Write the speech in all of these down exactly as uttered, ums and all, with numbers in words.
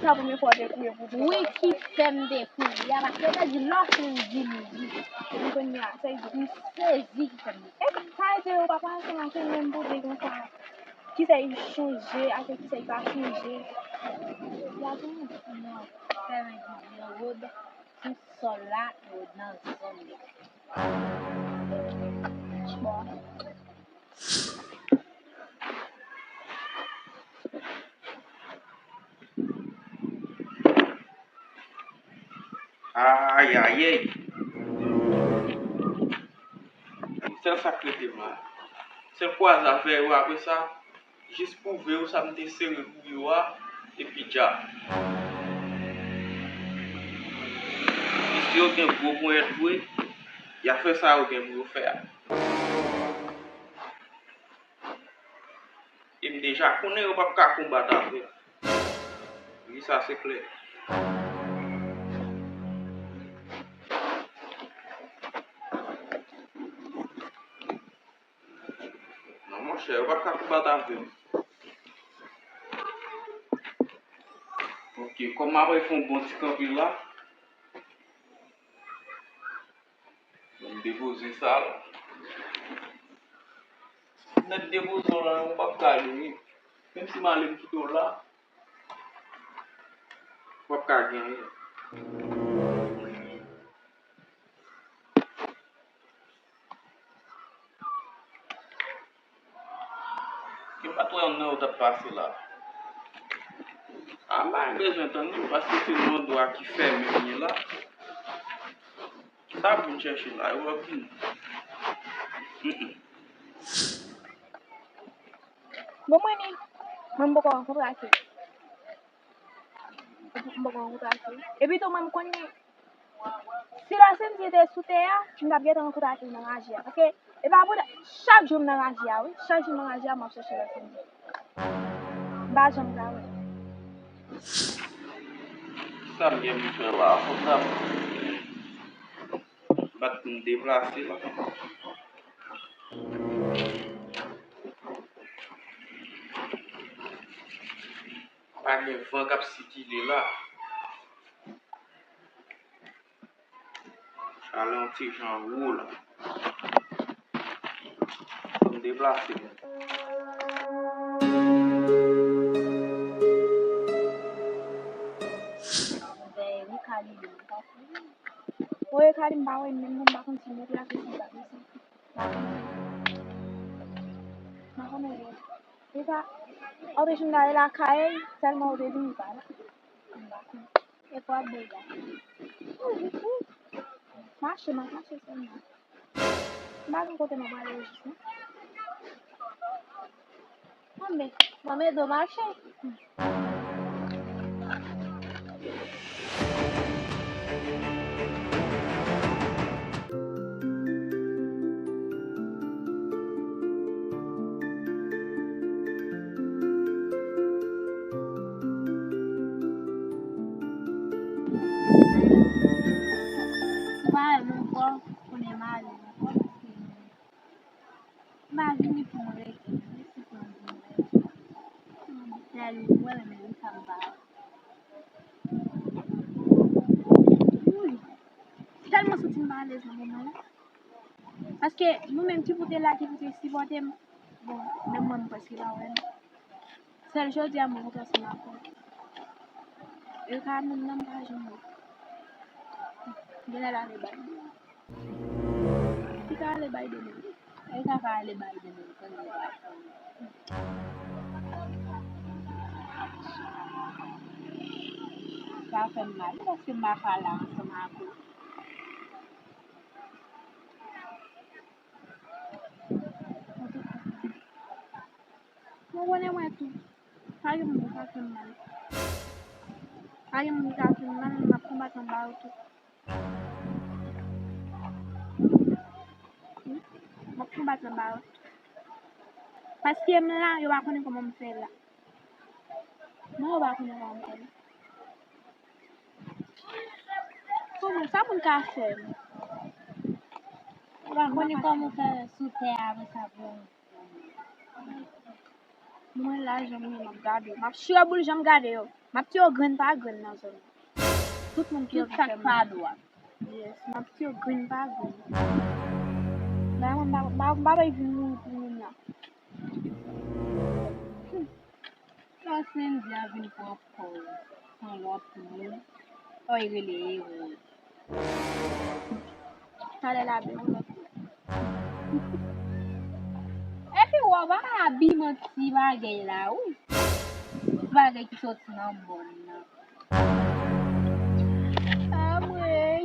Sa premye fwa w te kriye pou di sa. Wi, ki fè m te kriye a, paske yo te di lè w fin di m wi. Epi kounye a, sa vle di m sezi ki fè m te kriye. E sa vle di yo papa ansanm ak mwen pou di konsa. Kisa y chanje ak kisa y pa chanje. Y a tou non, fè men di yo rod sou sòl la, yo nan zòn yo. Bon. Ayayay. Sèl sa k rete m la. Sèl kwaze avè yo apre sa, jis pwouve yo sa m te sere pou yo a, epi dja. Piske yo gen gwo ponyèt vre, y a fè sa yo gen pou yo fè a. E m deja konnen yo p ap ka konbat avè m. Wi, sa se klè. Non, monchè, yo p ap ka konbat avè m. Ok, kòm m ap fè yon bon ti kanpe la, m depoze sa la. Nèt depoze w la, ou p ap ka ale wi. Menm si m ale m kite w la, w ap ka gen anyen. Yo pa t wè yon nan yo t ap pase la. A, m pa gen bezwen tann li, paske se yon andwa ki fèmen m ye la. M t ap vin chèche la, yo ap vini. Mm, mm. Bon, mwen menm, mwen m poko rankontre ak yo. M poko rankontre ak yo. Epi tou, mwen m konn li. Si Lasenn te sou tè a, m t ap gentan rankontre ak li nan raje a. Paske e pa pou chak jou m nan raje a, wi. Chak jou m nan raje a, m ap chèche Lasenn. M pa janm ka wè. Sa m gen pou fè la, fòk m ta bat pou m deplase la. Pa gen van k ap sikile la. Chalè yon ti jan wo la. Fò m deplase m. Mwen Kali m pa wè, m pa konn si m deplase si m pa desann. M pa konnen. M pa konnen. E sa, ou te jwenn gade lakay, sèlman ou te vin pa la. M pa konnen. E pou ap dega. Mache, m ap mache sèlman. M pa gen kote m ap prale yo jis non. Anben, ban m ede w mache. Ou pa wè m ankò, konnen m ale ankò, paske m pa vini pou m rete, m vini pou m vin wè. Tèl ou wè, men li sa m pa wè. Wi. Tèlman santi m pa alèz nan moman la. Paske nou menm ki pou te la, ki pou te sipòte m, bon, menm mwen, m prèske pa wè nou. Sèl jodi a, mwen rankontre ansanm ak ou. E ka menm nan, m pa janm wè. Genlè l ale bay. Li ka ale bay demen. Li ka, ka ale bay demen, konnen li pa fè anyen. Sa fè m mal, paske m pa ka la ansanm ak ou. Antouka, mwen konnen mwen tou. Pa gen moun ki ka fè m mal. Pa gen moun ki ka fè m mal, m ap konbat anba yo tou. Wi, m ap konbat anba yo. Paske m la, yo pa konnen kòman m fè la. Non, yo pa konnen kòman m fè la. Kòman, sa moun ka fè m? Yo pa konnen kòman w fè sou tè a, apre sa pou yo. Mwen la, jan m ye, m ap gade yo. M ap chire boul jan m gade yo. M ap tiye w grenn pa grenn nan zòn nan. Tout moun ki anvi fè m mal. Yes, m ap tiye w grenn pa grenn. Ba mwen, ba, ba, ba bay vin mouri pou moun nan. Hmm. Lè Sendy a vin pran kò yon lòt moun, sa yo rele ewo. Talè l ap vin yon lòt moun. Epi w ap abi manti bagay la, wi. Ti bagay ki soti nan bòn nan. Anmwey.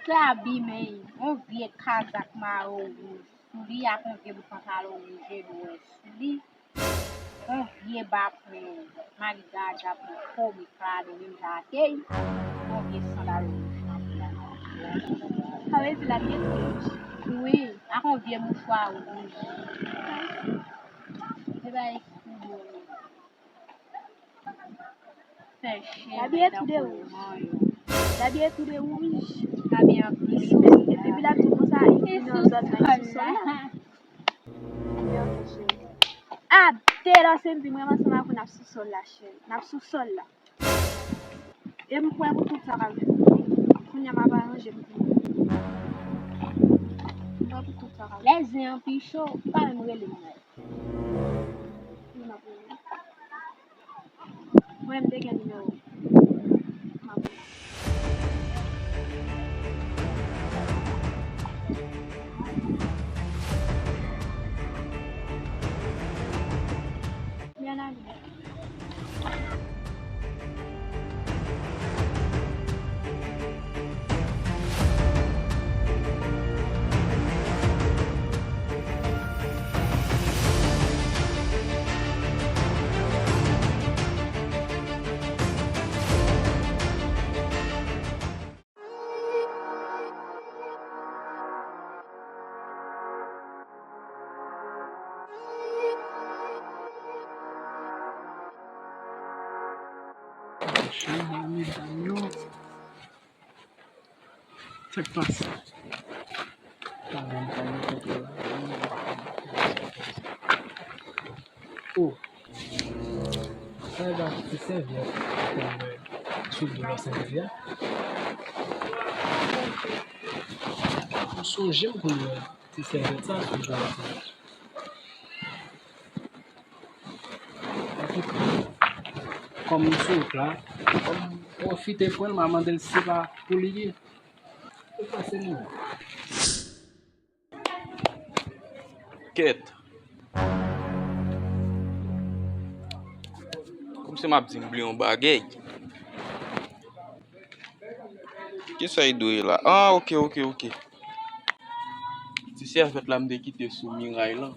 Se abi men, yon vye kazak mayo wouj sou li ak yon vye bout pantalon wouj e nwè sou li. Yon vye bap men, mari Gaga pran komik ladan menm jan ak li. Yon vye sandal wouj. Sa vle di l ap gen wouj. Wi, ak yon vye mouchwa wouj. Se bagay ki pi bèl. Fè chè. L abiye tou de wouj. L abiye tou de wouj. L abiye anpil. Epi, epi l ap di konsa, li nan zòn nan, li sou sòl la. Atè la, Sendy, mwen ansanm avè w n ap sou sòl la, cheri. N ap sou sòl la. E m prè pou tout sa k ap vini. Kounye a m ap aranje m pou nou. M prè pou tout sa k ap vini. Lè zen an pi cho, ou pa menm rele m non. Li m ap rele. Mwen, m te gen nimewo. M ap rele. Byen ale. Machin la, medam yo. Sa k pase? Paran m pa nan kote la. Oh. Sa e pa ti sèvyèt pou mwen sou dlo a Sendy a? M sonje m konn wè ti sèvyèt sa sou dlo a Sendy. Antouka, kòm m sou wout la, m pwofite pran l, m a mande l si se pa pou li ye. Ou pase li menm. Kèt. Kòmsi m ap di m bliye yon bagay. Kisa l dwe la? Ah, ok, ok, ok. Ti sèvyèt la m te kite sou miray lan.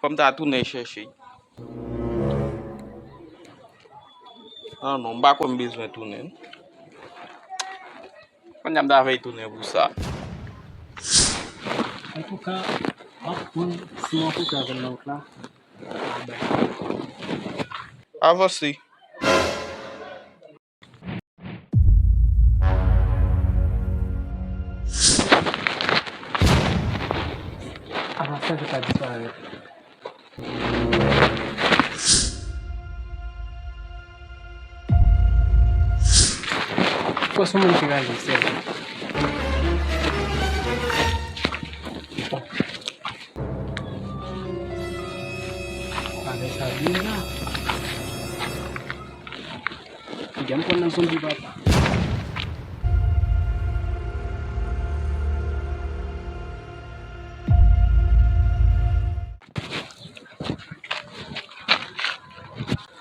Fò m ta tounen chèche. Ah non, m pa kwè m bezwen tounen. Kounye a m ta fè tounen pou sa. Antouka, m ap pran si m rankontre avè l nan wout la. Avanse. Avanse, se pa disparèt. Fò se yon moun ki raje sèl. Bon. Bagay sa byen la. Piga m pran nan zonbi papa.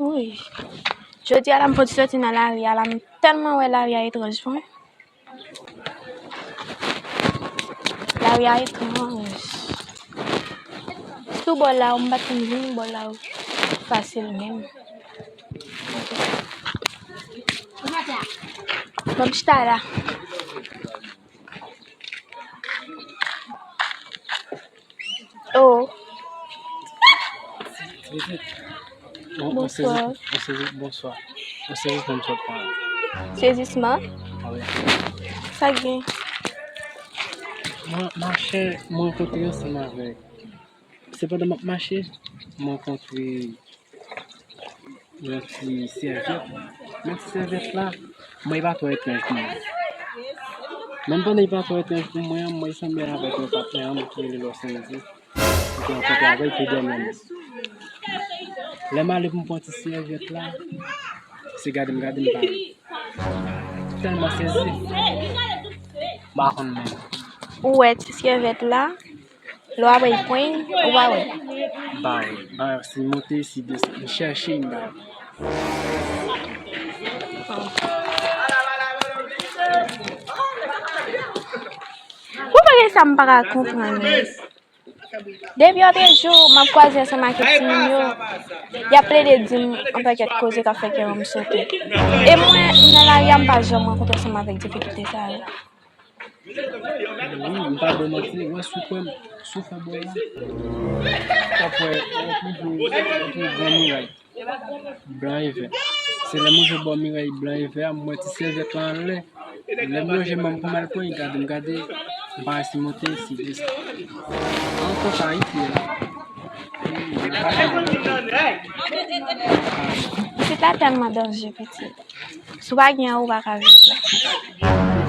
Wi. Jodi a la m fòti sòti nan lari a la, m tèlman wè lari a etranj pou mwen. Lari a etranj. Sou bò la, m pa t konn vin bò la fasil menm. Bon, m chita la. Oh. Bon, bonswa. Bonswa. Bonswa. Sezisman m sot pran. Sezisman? Wi. Sa k gen? Mwen mache, mwen rankontre ansanm avèk. Se pandan m ap mache, mwen rankontre yon ti sèvyèt. Men ti sèvyèt la, mwen, li pa twò etranj pou mwen. Menm pandan li pa twò etranj pou mwen an, mwen sanble avèk yon patnè an ki rele Lòsandy. Mwen te rankontre avè l pou dènye mwa. Lè m ale pou m pran ti sèvyèt la, se gade m gade m pa wè. Tèlman sezi. M pa konn menm. Ou wè ti sèvyèt la? Lè w ap pran l, ou pa wè? M pa wè. M pa wè si l monte, si l desann. M chèche, m pa wè. Ou pa gen sa m pa ka konprann. Depi antre jou, m ap kwaze ansanm ak ti moun yo, y ap plede di m yon pakèt koze k ap fè kè m sote. E mwen, nan lari a, m pa janm rankontre ansanm avèk difikilte sa yo. Wi, m pa ba w manti, wè si w kwè m, si w fè bò la, w ap wè, w ap wè yon gran miray. Blan e vè. Se lè m rive bò miray blan e vè a, m wè ti sèvyèt la anlè. Lè m lonje men m pou m al pran l, gade m gade, m pa wè si l monte, si l desann. An konsa, Ayiti ye la. Isit la tèlman danje, pitit. Si w pa gen anyen, ou pa ka viv la.